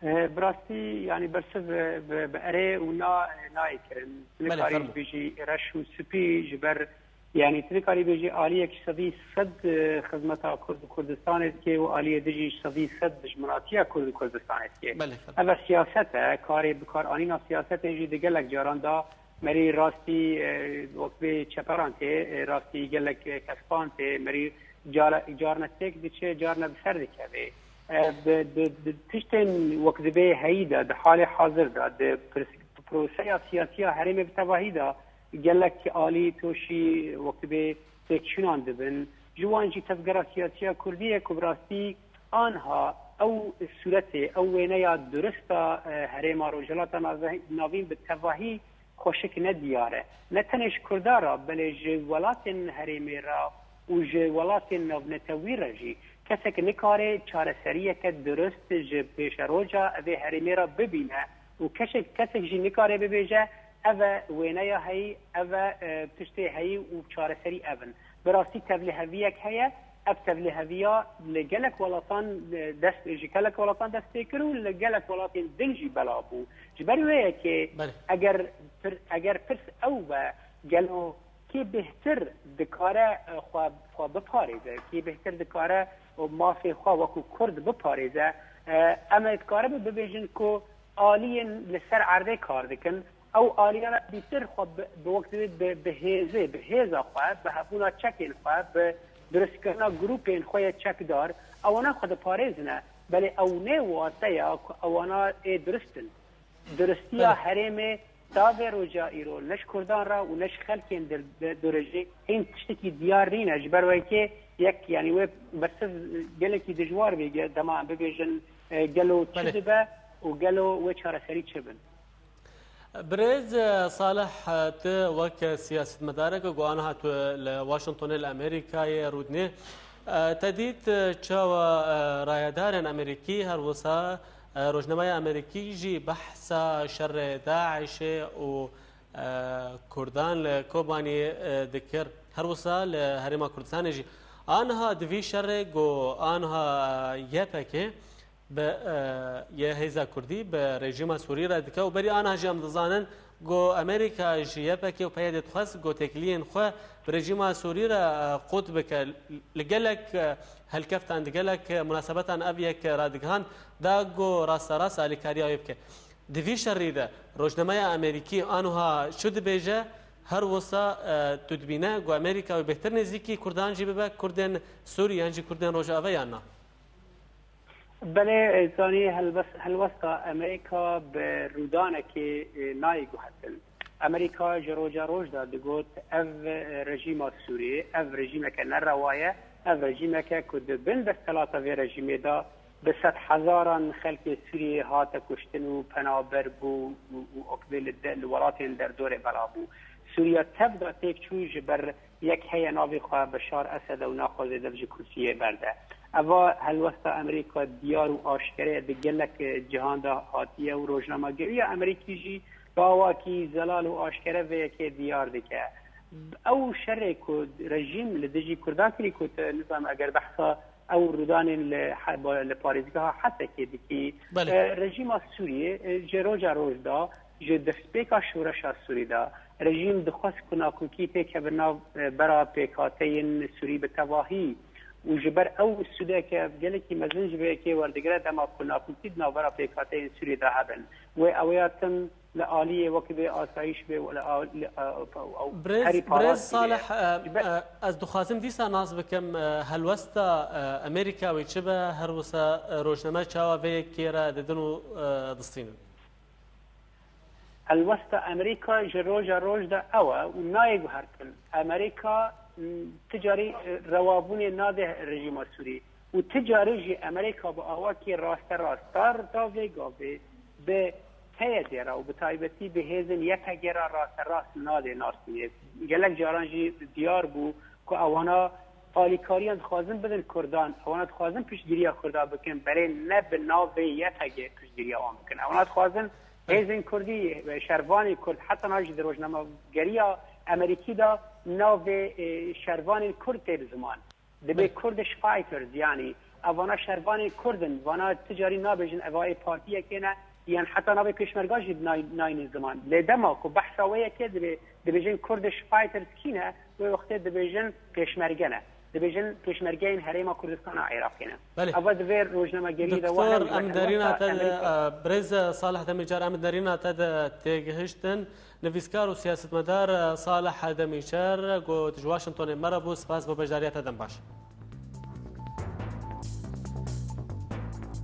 E, bi rastî, yanî bersiv bi, bi, bi erê û na, nayê kirin. Tu Belê, nikarî fermo. bêjî reş û spî ji ber, yanî tu nikarî bêjî aliyek ji sedî sed, e, xizmeta Kurd û Kurdistanê dike û aliyê din jî ji sedî sed dijminatiya Kurd û Kurdistanê dike. Belê, fermo. Ev siyaset e, karê bikaranîna siyasetê jî di gelek caran da merî rastî, e, wek vê çeperan tê, e, rastî gelek, e, kespan tê, merî cara, carne têk diçe, carne bi ser dikeve. E, bi, bi, bi tiştên wek di vê heyî de, di halê hazir de, di pir-, proseya siyasiya herêmê bi tevahî de gelek alî toşî wek di vê têkçûnan dibin. Ji wan jî tevgera siyasiya Kurdî ye ku bi rastî anha ew sûretê, ew wêneya durist a, e, herêma Rojhilata Navzehî-, Navîn bi tevahî xweşik ne diyar e. Ne tenê ji Kurda re, belê ji welatên herêmê re û ji welatên navnetewî re jî kesek nikare çareseriyeke durist ji pêşeroja evê herêmê re bibîne û keşek, kesek jî nikare bibêje, ev e wêneya heyî, ev e, e, tiştê heyî û çareserî ev in. Bi rastî tevliheviyek heye, ev tevliheviya li gelek welatan, e, dest, ji gelek welatan dest pê kir û li gelek welatên din jî belav bû. Ji ber wê yekê Belê. eger pir-, eger pirs ew be, gelo kê bêhtir dikare, e, xwe, xwe biparêze, kê bêhtir dikare û mafê xwe wekû Kurd biparêze, e, em ê dikaribin bibêjin ku aliyên li ser erdê kar dikin, ew aliyana bîtir xwe bi, bi wek divê bi, bi hêzê, bi hêza xwe, bi hebûna çekên xwe, bi durustkirina grûpên xwe yê çekdar, ewana xwe diparêzine. Belê ew nê wateya ku ewana ê durust in. Duristiya Belê. herêmê ta vê roja îro ne ji Kurdan re û ne ji xelkên di, di, dorê jî hîn tiştekî diyar nîne. Ji ber wekê yek, yanî wê bersiv gelekî dijwar bê, ge-, dema em bibêjin, e, gelo çi Belê. dibe û gelo wê çareserî çi bin? Birêz, e, Salih, e, tu wek siyasetmedarek ku aniha tu li Washingtonê li Amerîkayê rûdinê, e, te dît, e, çawa, e, rayedarên Amerîkî her wisa, e, rojnameya Amerîkî jî behsa şerê DAIŞê û, e, Kurdan li Kobaniyê, e, dikir. Her wisa li Herêma Kurdistanê jî. Aniha di vî şerê ku aniha Y P G bi, e, yê hêza Kurdî bi rejîma Sûrî re dike û berî ana jî em dizanin ku Amerîka ji Y P G û P Y D dixwest ku têkiliyên xwe bi rejîma Sûrî re, e, qut bike. Li gelek, e, helkeftan, di gelek, e, munasebetan ev yek radigihand da ku rasterast alîkariya wê bike. Di vî şerî de rojnameya Amerîkî aniha çi dibêje, her wisa, e, tu dibîne ku Amerîka wê bêhtir nêzîkî Kurdan jî bibe, Kurdên Sûrî yan jî Kurdên Rojava yan na? Belê, e, zanî helbes-, helwesta Amerîka bi rûdanekê, e, nayê guhertin. Amerîka ji roja roj de digot, ev, e, rejîma Sûriyê, ev rejîmeke nerewa ye, ev rejîmeke ku di bin desthilata vê rejîmê de bi sedhezaran xelkê Sûriyê hate kuştin û penaber bû û, û okbê li de, li welatên derdorê bela bû. Sûriya tev de têk çû ji ber yek heye navê xwe Beşar Esed e û naxwaze dev ji kursiyê berde. Eva helwesta Amerîka diyar û aşkere di gelek cihan de hatiye û rojnamegeriya Amerîkî jî bi awakî zelal û aşkere vê yekê diyar dike. Ew şerê ku rejîm li dijî Kurdan kirî ku te nizam eger behsa ew rûdanên li he-, li parêzgeha Hesekê dikî, Belê. e, rejîma Sûriyê, e, ji roja roj de, ji destpêka şoreşa Sûrî de, rejîm dixwest ku nakokî pêkeve nav, e, bera pêkhateyên Sûrî bi tevahî û ji ber ew sûdeke gelekî mezin ji vê yekê werdigire dema ku nakokî di navbera pêkhateyên Sûrî de hebin. Wê ew ya tim li aliyê wekî vê asayîş bê û li a-, li a-, ew, ew Birêz, herî birêz parast bûye. Salih, e, Ji ber e, ez dixwazim dîsa nas bikim, e, helwesta, e, Amerîka wê çi be, her wisa, e, rojname çawa vê yekê re didin û, e, distînin? Helwesta Amerîka ji roja roj de ew e û nayê guhertin. Amerîka, m, ti carî, e, rewabûnê nade rejîma Sûrî û ti carî jî Amerîka bi awakî rasterast ta, ta vê gavê bi P Y D re û bi taybetî bi hêzên Y P G re rasterast nade nasînê. Gelek caran jî diyar bû ku ewana alîkariyan dixwazin bidin Kurdan, ewana dixwazin piştgiriya Kurda bikin, belê ne bi navê Y P G piştgiriya wan bikin. Ewana dixwazin hêzên Kurdî, şervanên Kurd, heta niha jî di rojnamegeriya Amerîkî de navê, e, şervanên Kurd tê bi ziman. Dibê Belê. Kurdish fighters, yanî evana şervanên Kurd in, vana ti carî nabêjin eva ê partiyekê ne, yan heta navê pêşmerga jî nay-, nayînin ziman. Lê dema ku behsa wê yekê dibê, dibêjin Kurdish fighters kî ne, wê wextê dibêjin pêşmerge ne. Dibêjin pêşmergeyên Herêma Kurdistana Iraqê ne. Belê. Eva di vê rojnamegeriyê de Doktor, wahne em derîna te de, Amerîka. E, birêz Salih Demîcar, em derîna te de têgihiştin. Nivîskar û siyasetmedar, e, Salih Demîçer, ku ji Washingtonê me re bû, spas bo beşdariya te, dem baş.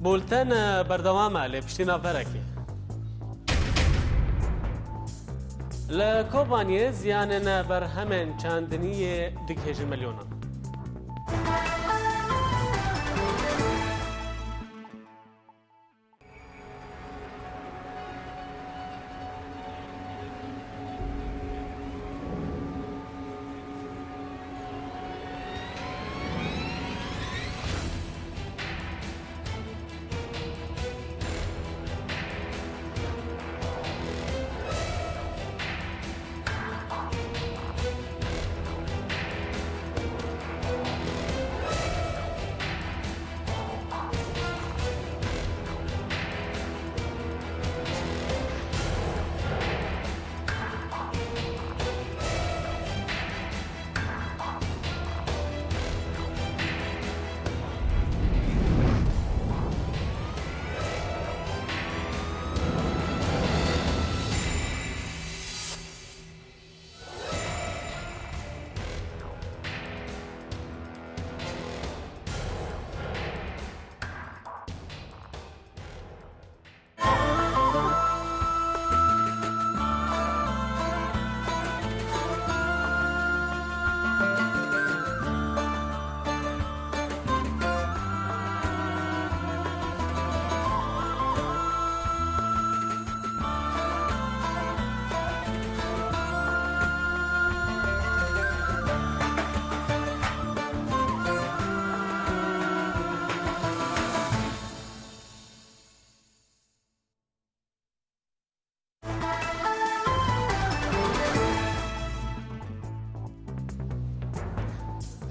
Bulten, e, berdewam e, lê piştî navberekê. Li Kobaniyê ziyanên berhemên çandiniyê digihêjin milyonan.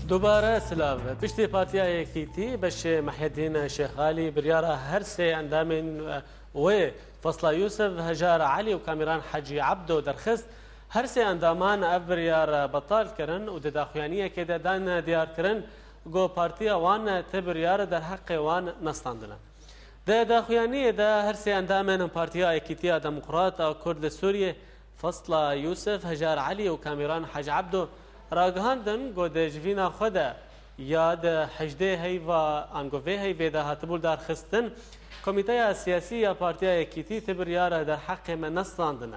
Dubare silav. Piştî Partiya Yekîtî, beşê Mehyedîn Şêxalî biryara her sê endamên wê, Fasla Yûsif, Hejar Elî û Kamîran Hecî Ebdo derxist, her sê endaman ev biryar betal kirin û di daxuyaniyekê de dan diyarkirin ku partiya wan ti biryar derheqê wan nestandine. Di daxuyaniyê de her sê endamên Partiya Yekîtiya Demokrat a Kurd li Sûriyê, Fasla Yûsif, Hejar Elî û Kamîran Hecî Ebdo ragihandin ku di civîna xwe de ya di hejdê heyva ango vê heyvê de hatibû darxistin, Komîteya Siyasî ya Partiya Yekîtî ti biryar derheqê me nestandine.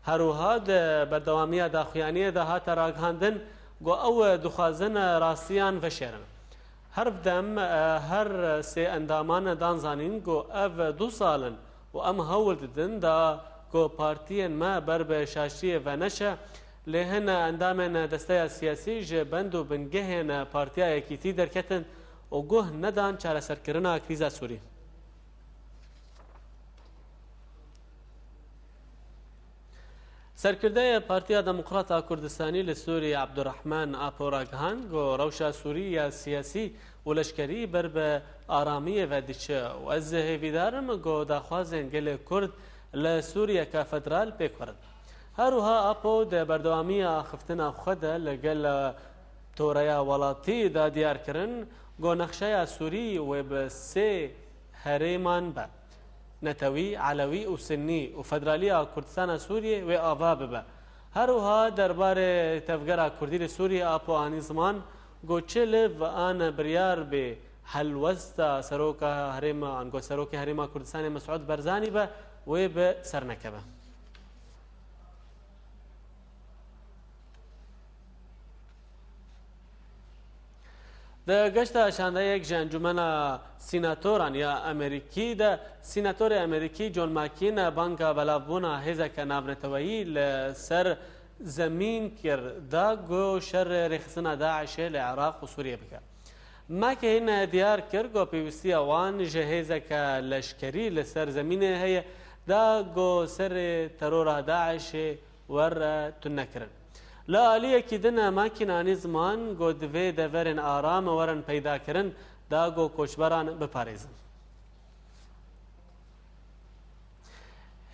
Her wiha di berdewamiya daxuyaniyê de hate ragihandin ku ew dixwazin rastiyan veşêrin. Her dem, e, her sê endaman dan zanîn ku ev du sal in û em hewl didin da ku partiyên me ber bi şaşiyê ve neşe, lê hin endamên desteya siyasî ji bend û bingehên Partiya Yekîtî derketin û guh nedan çareserkirina krîza Sûrî. Serkirdeyê Partiya Demokrat a Kurdistanî li Sûriyê Abdurrahman Apo ragihand ku rewşa Sûrî ya siyasî û leşkerî ber bi aramiyê ve diçe û ez hêvîdar im ku daxwazên gelê Kurd li Sûriyeke federal pêk werin. Her wiha Apo di berdewamiya axiftina xwe de li gel toreya welatî da diyar kirin ku nexşeya Sûrî wê bi sê herêman be, Netewî, Elewî û Sinnî û federaliya Kurdistana Sûriyê wê ava bibe. Her wiha derbarê tevgera Kurdî li Sûriyê Apo anî ziman ku çi li van biryar bê helwesta seroka herêma, ango serokê herêma Kurdistanê Mesûd Barzanî be, wê bi ser nekeve. Di geşta şandeyek ji Encûmena Sînatoran ya Amerîkî de, Sînatorê Amerîkî John McCain banga belavbûna hêzeke navneteweyî li ser zemîn kir, da ku şerê rêxistina DAIŞê li Iraq û Sûriyê bike. McCain diyar kir ku pêwîstiya wan ji hêzeke leşkerî li ser zemînê heye, da ku serê terora DAIŞê were tunekirin. Li aliyekî din McCain anî ziman ku divê deverên aram werin peydakirin, da ku koçberan biparêzin.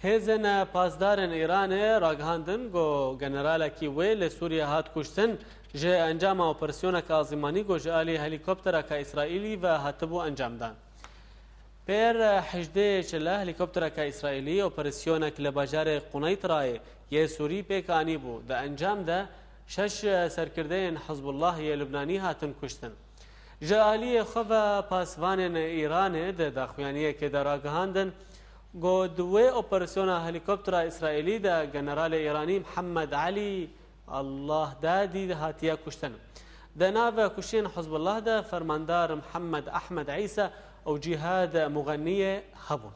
Hêzên pasdarên Îranê ragihandin ku generalekî wê li Sûriye hat kuştin, ji encama operasyoneke azîmanî ku ji alî helîkoptereke Îsraîlî ve hatibû encamdan. Pêr hejdê çile helîkoptereke Îsraîlî operasyonek li bajarê Quneytrayê yê Sûrî pêk anîbû. Di encam de şeş serkirdeyên Hizbullah yê Lubnanî hatin kuştin. Ji aliyê xwe ve pasvanên Îranê di daxuyaniyekê de ragihandin, ku di wê operasyona helîkoptera Îsraîlî de generalê Îranî Mihemed Elî Allahdadî hatiye kuştin. Di nav kuştiyên Hizbullah de fermandar Mihemed Ehmed Îsa û Cîhad Muxeniyê hebûn.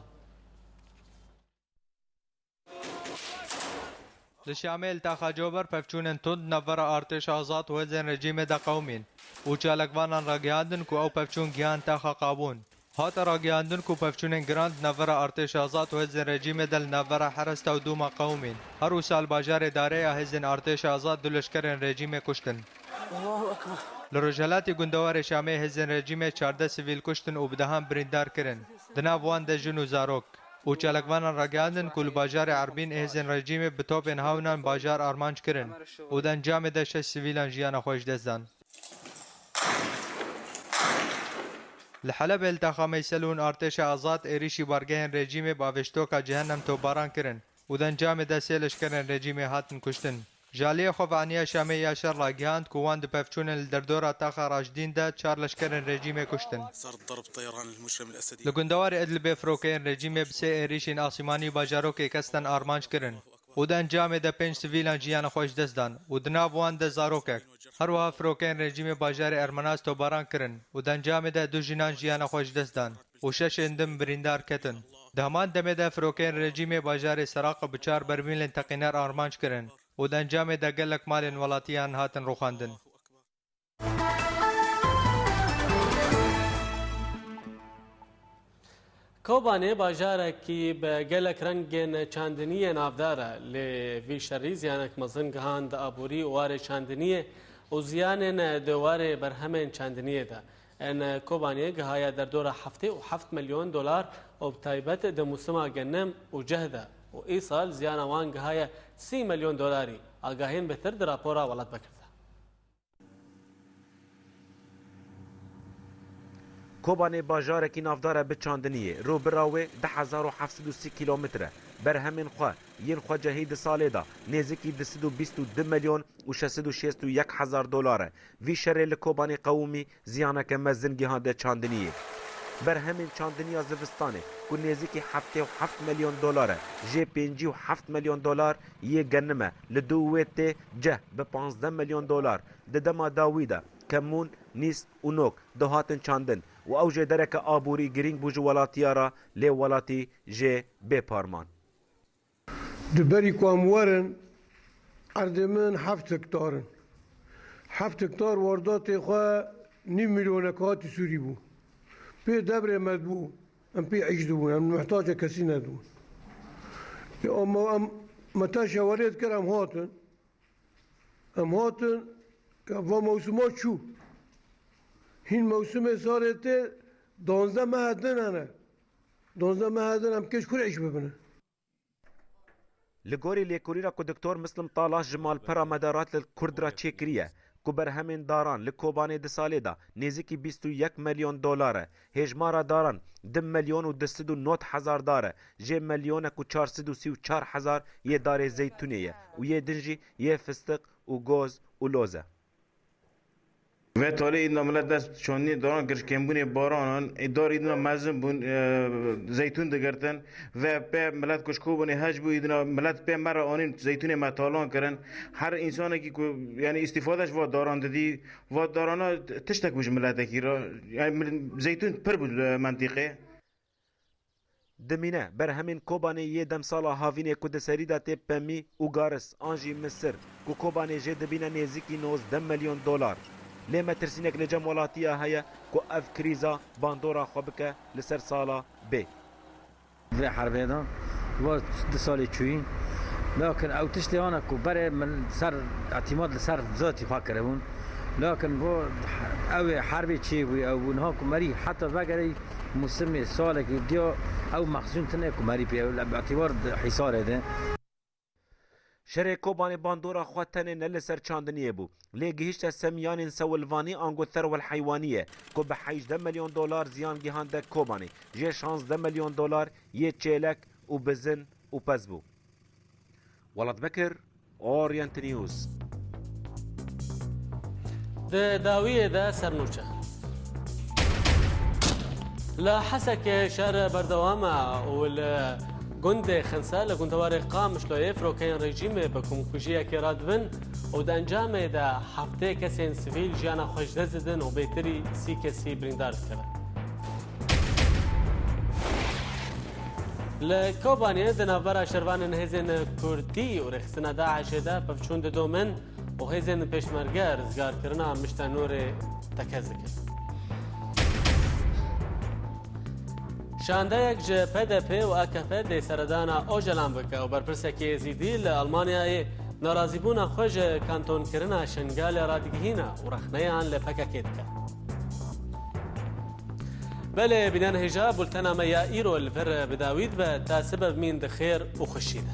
Li Şamê li taxa Cober pevçûnên tund navbera artêşa azad û hêzên rejîmê de qewimîn û çalakvanan ragihandin ku ew pevçûn gihan taxa qabûn. Hate ragihandin ku pevçûnên giran di navbera artêşa azad û hêzên rejîmê de li navbera Heresta û Dûma qewimîn. Her wisa li bajarê Darê ya hêzên artêşa azad du leşkerên rejîmê kuştin. Li rojhelatê gundewarê Şamê hêzên rejîmê çardeh sivîl kuştin û bi dehan birîndar kirin. Di nav wan de jin û zarok. Û çalakvanan ragihandin ku li bajarê Erbîn hêzên rejîmê bi topên hawnan bajar armanc kirin û di encamê de şeş sivîlan jiyana xwe ji dest dan. Li Helebê li taxa Meyselûn artêşa azad êrîşî bargehên rejîmê bi avêştoka cehennem topbaran kirin û di encamê de sê leşkerên rejîmê hatin kuştin. Ji aliyê xwe ve Eniya Şamê ya Şer ragihand ku wan di pevçûnên li derdora taxa Raşdîn de çar leşkerên rejîmê kuştin. Li gundewarê Idlibê firokeyên rejîmê bi sê êrîşên asîmanî bajarokê Kestan armanc kirin û di encamê de pênc sivîlan jiyana xwe ji dest dan û di nav wan de zarokek. Her wiha firokeyên rejîmê bajarê Ermenaz topbaran kirin û di encamê de du jinan jiyana xwe ji dest dan û şeşên din birîndar ketin. Di heman demê de firokeyên rejîmê bajarê Seraq bi çar bermîlên teqîner armanc kirin û di encamê de gelek malên welatiyan hatin rûxandin. Kobanê bajarekî bi gelek rengên çandiniyê navdar e, lê vî şerî ziyanek mezin gihand aborî û warê çandiniyê û ziyanên di warê berhemên çandiniyê de. Ên Kobanê gihaye derdora heftê û heft milyon dolar û bi taybet di musima genim û cih de û îsal ziyana wan gihaye sî milyon dolarî. Agahiyên bêtir di rapora Welat Bekir de. Kobanê bajarekî navdar e bi çandiniyê. Rûbira wê du hezar û heft sed û sî kîlometre. Berhemên xwe yên xwecehî di salê de nêzîkî du sed û bîst û du milyon û şeş sed û şêst û yek hezar dolar e. Vî şerê li Kobanê qewimî ziyaneke mezin gihande çandiniyê. Berhemên çandiniya zivistanê ku nêzîkî heftê û heft milyon dolar e, jê pêncî û heft milyon dolar yê genim e, li dû wê tê cih bi panzdeh milyon dolar. Di dema dawî de kemûn, nîst û nok dihatin çandin û ew jê dereke aborî girîng bû ji welatiya re, lê welatî jê bê par man. Di berî ku em werin, erdê min heft hektar in. Heft hektar wardatê xwe nîv milyonek hatî Sûrî bû. Pê debrê me dibû, em pê îş dibûn, em muhtaca kesî nedibûn. Ya ama em, me te şewerê dikir, em hatin. Em hatin, ya va mewsima çû. Hîn mewsimê salê tê, danzdeh mehe din hene. Danzdeh mehe din em kêş kur îş bibine. Li gorî lêkolîna ku Doktor Muslim Talaş ji malpera Medarat li Kurd re çêkiriye, ku berhemên daran li Kobanê di salê de nêzîkî bîst û yek milyon dolar e, hêjmara daran du milyon û du sed û nod hezar dar e, jê milyonek û çar sed û sî û çar hezar yê darê zeytûnê ye û yê din jî yê fistiq û goz û loz e. Ve talê îdina milet dest çandinê daran kir ji kêmbûnê baranan, ê dar îdina mezin bûn, e, zeytûn digirtin. Ve pê milet ku ji Kobanê hej bû, îdina milet pê me re anîn, zeytûnê me talan kirin. Her însanekî ku, yanî, îstîfade ji va daran didî, va darana tiştek bû ji miletekî re. Yanî, mil-, zeytûn pir bû li mentîqê. Dimîne berhemên Kobanê yê demsala havînê ku di serî de tê pemî û garis an jî misir ku Kobanê jê dibîne nêzîkî nozdeh milyon dolar. Lê metirsînek li cem welatiya heye ku ev krîza bandora xwe bike li ser sala bê. Vê herbê de va du salê çûyî. Lakin ew tiştê hane ku berê min ser îtîmat li ser zatî xwe kiribûn. Lakin va ew ê herbê çêbûyî, ew bû niha ku merî heta vegerî mûsimê salekî diya ew mexzûn tune ku merî pê ew li îtîbar di hîsarê de. Şerê Kobanê bandora xwe tenê ne li ser çandiniyê bû, lê gihîşte semiyanên sewilvanî ango serwelheywaniyê ku bi hejdeh milyon dolar ziyan gihande Kobanê, jê şazdeh milyon dolar yê çêlek û bizin û pez bû. Welat Bekir, Orient News. Di dawiyê de sernûçe. Li Hesekê şer berdewam e û li gundê Xinse li gundewarê Qamişloyê firokeyên rejîmê bi komkujiyekê radibin û di encamê de heftê kesên sivîl jiyana xwe ji dest didin û bêtirî sî kesî birîndar dikevin. Li Kobaniyê di navbera şervanên hêzên Kurdî û rêxistina DAIŞê de pevçûn didomin û hêzên pêşmerge rizgarkirina Mişte Nûrê tekez dikin. Şandeyek ji P D P û A K P dê seredana Ocalan bike û berpirsekî Êzîdî li Almanyayê narazîbûna xwe ji kantonkirina Şengalê radigihîne û rexneyan li P K K dike. Belê, bînerên hêja, bultena me ya îro li vir bi dawî dibe, ta sibe bimîn di xêr û xweşî de.